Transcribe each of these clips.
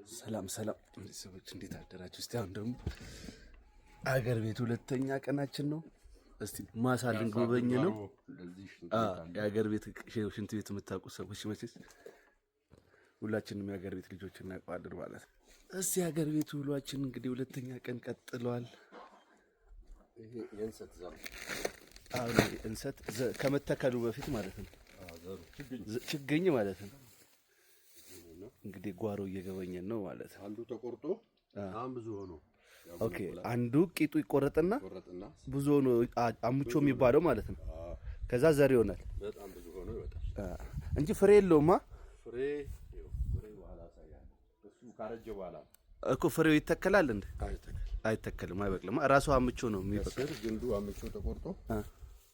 ሰላም ሰላም ሰዎች፣ እንዴት አደራችሁ? እስቲ አሁን ደግሞ አገር ቤት ሁለተኛ ቀናችን ነው። እስቲ ማሳ ልንጎበኝ ነው። የአገር ቤት ሽንት ቤት የምታውቁ ሰዎች መቼስ ሁላችንም የአገር ቤት ልጆች እናውቀዋለን ማለት ነው። እስቲ የአገር ቤት ውሏችን እንግዲህ ሁለተኛ ቀን ቀጥሏል። እንሰት ከመተከሉ በፊት ማለት ነው፣ ችግኝ ማለት ነው። እንግዲህ ጓሮ እየገበኘን ነው ማለት ነው። አንዱ ተቆርጦ በጣም ብዙ ሆኖ Okay፣ አንዱ ቂጡ ይቆረጥና ብዙ ሆኖ አሙቾ የሚባለው ማለት ነው። ከዛ ዘር ይሆናል። በጣም ብዙ ሆኖ ይወጣል እንጂ ፍሬ የለውማ። ፍሬ በኋላ አሳያለሁ። እሱ ካረጀ በኋላ እኮ ፍሬው ይተከላል እንዴ? አይተከልም፣ አይበቅልም። ራሱ አሙቾ ነው የሚበቅል። ግንዱ አሙቾ ተቆርጦ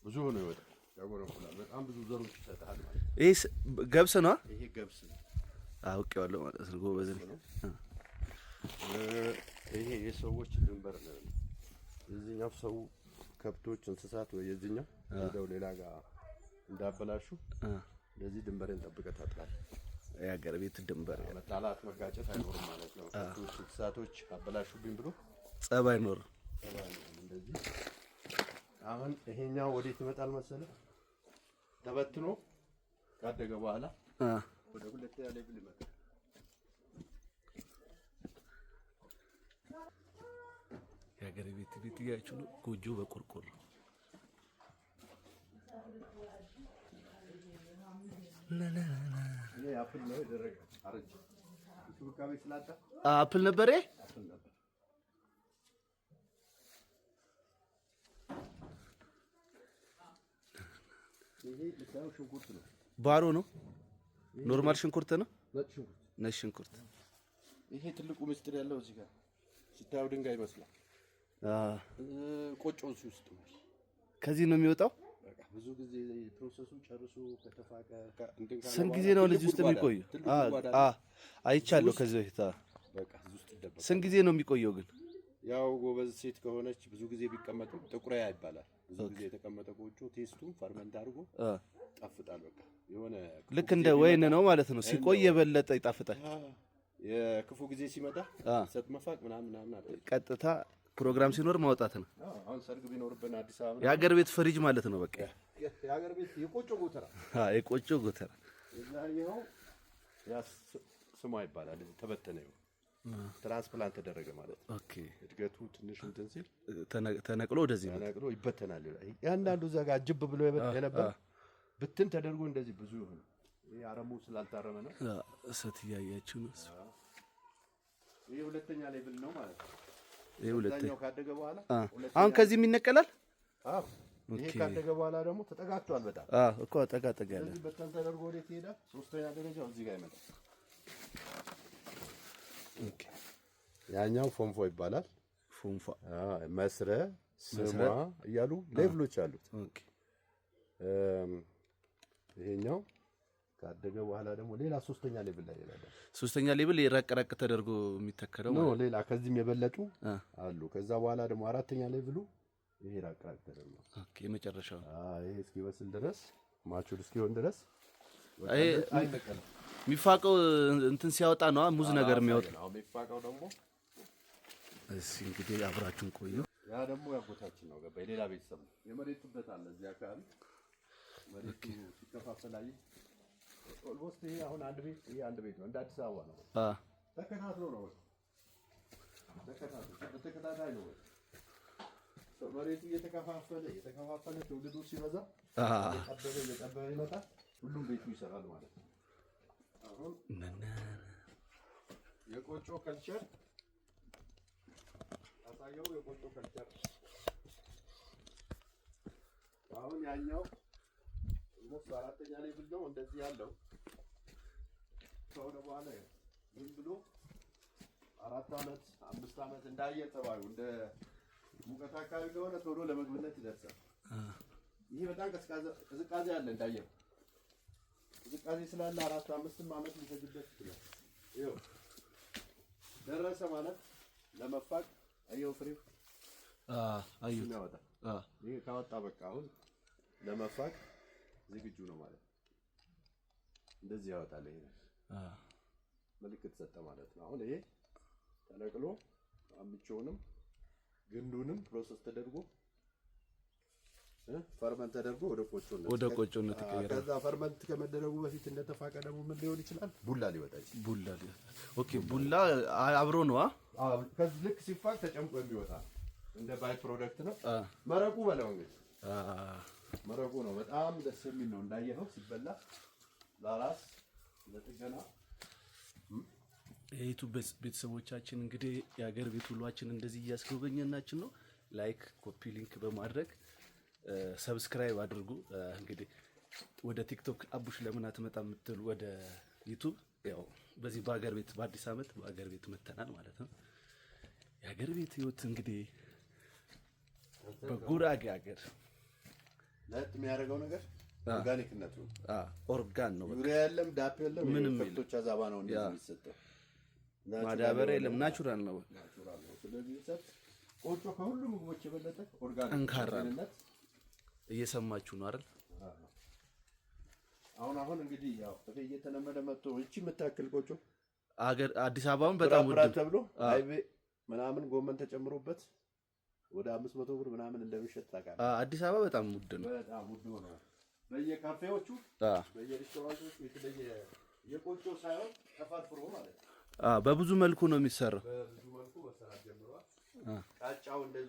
ብዙ ሆኖ ይወጣል፣ ያጎረፍላል። በጣም ብዙ ዘሮች ይሰጣል ማለት ነው። ይሄ ገብስ ነው። ይሄ ገብስ ነው። አውቄዋለሁ ማለት ነው። ጎበዝ ነኝ። ይሄ የሰዎች ድንበር ነው። የዚህኛው ሰው ከብቶች፣ እንስሳት ወይ የዚህኛው ሄደው ሌላ ጋር እንዳበላሹ እንደዚህ ድንበርን ጠብቀህ ታጥራለህ። የሀገር ቤት ድንበር መጣላት፣ መጋጨት አይኖርም ማለት ነው። ከብቶች፣ እንስሳቶች አበላሹብኝ ብሎ ጸብ አይኖርም። እንደዚህ አሁን ይሄኛው ወዴት ይመጣል መሰለህ? ተበትኖ ካደገ በኋላ ወደ ሁለተኛ level ይመጣል። የሀገር ቤት ቤት እያችሁ ነው። ጎጆ በቆርቆሮ apple ነበር። ባሮ ነው። Normal ሽንኩርት ነው። ነጭ ሽንኩርት። ይሄ ትልቁ ምስጢር ያለው እዚህ ጋር ስታየው ድንጋይ ይመስላል። ቆጮ እዚህ ውስጥ ነው። ከዚህ ነው የሚወጣው። በቃ ብዙ ጊዜ process ኡ ጨርሶ ከተፋቀ ስንት ጊዜ ነው እዚህ ውስጥ የሚቆየው? አይቻለሁ ከዚህ በፊት። በቃ እዚህ ውስጥ ይደበቃል። ስንት ጊዜ ነው የሚቆየው ግን? ያው ጎበዝ ሴት ከሆነች ብዙ ጊዜ ቢቀመጥም ጥቁሪያ ይባላል። ብዙ ጊዜ የተቀመጠ ቆጮ taste ኡ ferment አድርጎ ይጣፍጣል። በቃ የሆነ ልክ እንደ ወይን ነው ማለት ነው። ሲቆይ የበለጠ ይጣፍጣል። የክፉ ጊዜ ሲመጣ ሰጥ መፋቅ ምናምን ምናምን አለ። ቀጥታ ፕሮግራም ሲኖር ማውጣት ነው። አሁን ሰርግ ቢኖርብን አዲስ አበባ የሀገር ቤት ፍሪጅ ማለት ነው። በቃ የሀገር ቤት የቆጮ ጎተራ፣ የቆጮ ጎተራ ይኸው ያ ስሟ ይባላል። ተበተነ፣ ይኸው transplant ተደረገ ማለት ነው። Okay፣ እድገቱ ትንሽ እንትን ሲል ተነቅሎ ወደዚህ ተነቅሎ ይበተናል። ያንዳንዱ እዛ ጋር ጅብ ብሎ የነበረ ብትን ተደርጎ እንደዚህ ብዙ ይሆናል። ይሄ አረሙ ስላልታረመ ነው። እሰት እያያችሁ ነው። ይሄ ሁለተኛ level ነው ማለት ነው። ይሄ ሁለተኛው ካደገ በኋላ አሁን ከዚህም ይነቀላል። አዎ፣ ይሄ ካደገ በኋላ ደግሞ ተጠጋግቷል በጣም። አዎ እኮ ጠጋ ጠጋ ያለ ስለዚህ በተን ተደርጎ ወዴት ይሄዳል? ሶስተኛ ደረጃው እዚህ ጋር ይመጣል። Okay፣ ያኛው ፎንፎ ይባላል። ፎንፎ፣ መስረ፣ ስሟ እያሉ level ኦች አሉት። Okay፣ ይሄኛው ካደገ በኋላ ደግሞ ሌላ ሶስተኛ level ላይ ይሄዳል። ሶስተኛ level ረቅ ረቅ ተደርጎ የሚተከለው ነው። ሌላ ከዚህም የበለጡ አሉ። ከዛ በኋላ ደግሞ አራተኛ level ኡ ይሄ ራቅ ራቅ ተደርጎ Okay፣ የመጨረሻው ይሄ እስኪበስል ድረስ mature እስኪሆን ድረስ ይሄ የሚፋቀው እንትን ሲያወጣ ነው፣ ሙዝ ነገር የሚያወጣው። የሚፋቀው ደግሞ እሺ፣ እንግዲህ አብራችሁን ቆዩ። ያ ደግሞ ያጎታችን ነው፣ ገባ የሌላ ቤተሰብ ነው። የመሬት ጥበት አለ እዚህ አካባቢ መሬቱ ሲከፋፈል አየህ። Almost ይሄ አሁን አንድ ቤት፣ ይሄ አንድ ቤት ነው። እንደ አዲስ አበባ ነው። ተከታትሎ ነው፣ ተከታትሎ በተከታታይ ነው። መሬቱ እየተከፋፈለ እየተከፋፈለ ትውልዱ ሲበዛ እየጠበበ እየጠበበ ይመጣል። ሁሉም ቤቱ ይሰራል ማለት ነው። አሁን የቆጮ culture አሳየው። የቆጮ culture አሁን ያኛው እነሱ አራተኛ level ነው እንደዚህ ያለው ከሆነ በኋላ ዝም ብሎ 4 ዓመት 5 ዓመት እንደ አየር ጠባዩ፣ እንደ ሙቀት አካባቢ ከሆነ ቶሎ ለምግብነት ይደርሳል። ይሄ በጣም ቅዝቃዜ አለ፣ እንዳየር ቅዝቃዜ ስላለ 4 5ም ዓመት ሊፈጅበት ይችላል። ይኸው ደረሰ ማለት ለመፋቅ አየው፣ ፍሬው አዩት ያወጣል። ይሄ ካወጣ በቃ አሁን ለመፋቅ ዝግጁ ነው ማለት ነው። እንደዚህ ያወጣል። ይሄ ምልክት ሰጠ ማለት ነው። አሁን ይሄ ተነቅሎ አምቼውንም ግንዱንም process ተደርጎ ferment ተደርጎ ወደ ቆጮነት ወደ ቆጮነት ይቀየራል። ከዛ ferment ከመደረጉ በፊት እንደተፋቀ ደግሞ ምን ሊሆን ይችላል? ቡላ ሊወጣ ይችላል። ቡላ ሊወጣ፣ okay። ቡላ አብሮ ነው። ከዚህ ልክ ሲፋቅ ተጨምቆ የሚወጣ እንደ by product ነው። መረቁ በለው እንግዲህ፣ መረቁ ነው። በጣም ደስ የሚል ነው። እንዳየኸው ሲበላ ለራስ ለጥገና። የ YouTube ቤተሰቦቻችን፣ እንግዲህ የሀገር ቤት ውሏችን እንደዚህ እያስጎበኘናችን ነው። Like፣ copy link በማድረግ subscribe አድርጉ። እንግዲህ ወደ TikTok አቡሽ ለምን አትመጣም የምትሉ፣ ወደ YouTube ያው በዚህ በሀገር ቤት በአዲስ ዓመት በሀገር ቤት መተናል ማለት ነው። የሀገር ቤት ህይወት እንግዲህ በጉራጌ ሀገር ለየት የሚያደርገው ነገር organic ነቱ። Organic ነው። ዩሪያ የለም፣ ዳፕ የለም፣ ምንም። ከብቶች አዛባ ነው እንደዚህ የሚሰጠው። ማዳበሪያ የለም፣ natural ነው። Natural ነው። ስለዚህ እንሰት ቆጮ ከሁሉ ምግቦች የበለጠ organic ጠንካራ ነው። ጤንነት። እየሰማችሁ ነው አይደል? አሁን አሁን እንግዲህ ያው እየተለመደ መጥቶ እቺ የምታክል ቆጮ አገር አዲስ አበባውን በጣም ውድ ብራት ተብሎ አይቤ ምናምን ጎመን ተጨምሮበት ወደ 500 ብር ምናምን እንደሚሸጥ ታውቃለህ። አዲስ አበባ በጣም ውድ ነው። በጣም ውድ ሆኗል። በየካፌዎቹ፣ በየሬስቶራንቶቹ የተለየ የቆጮ ሳይሆን ተፈርፍሮ ማለት ነው። በብዙ መልኩ ነው የሚሰራው። በብዙ መልኩ መሰራት ጀምረዋል። ቃጫው እንደዚህ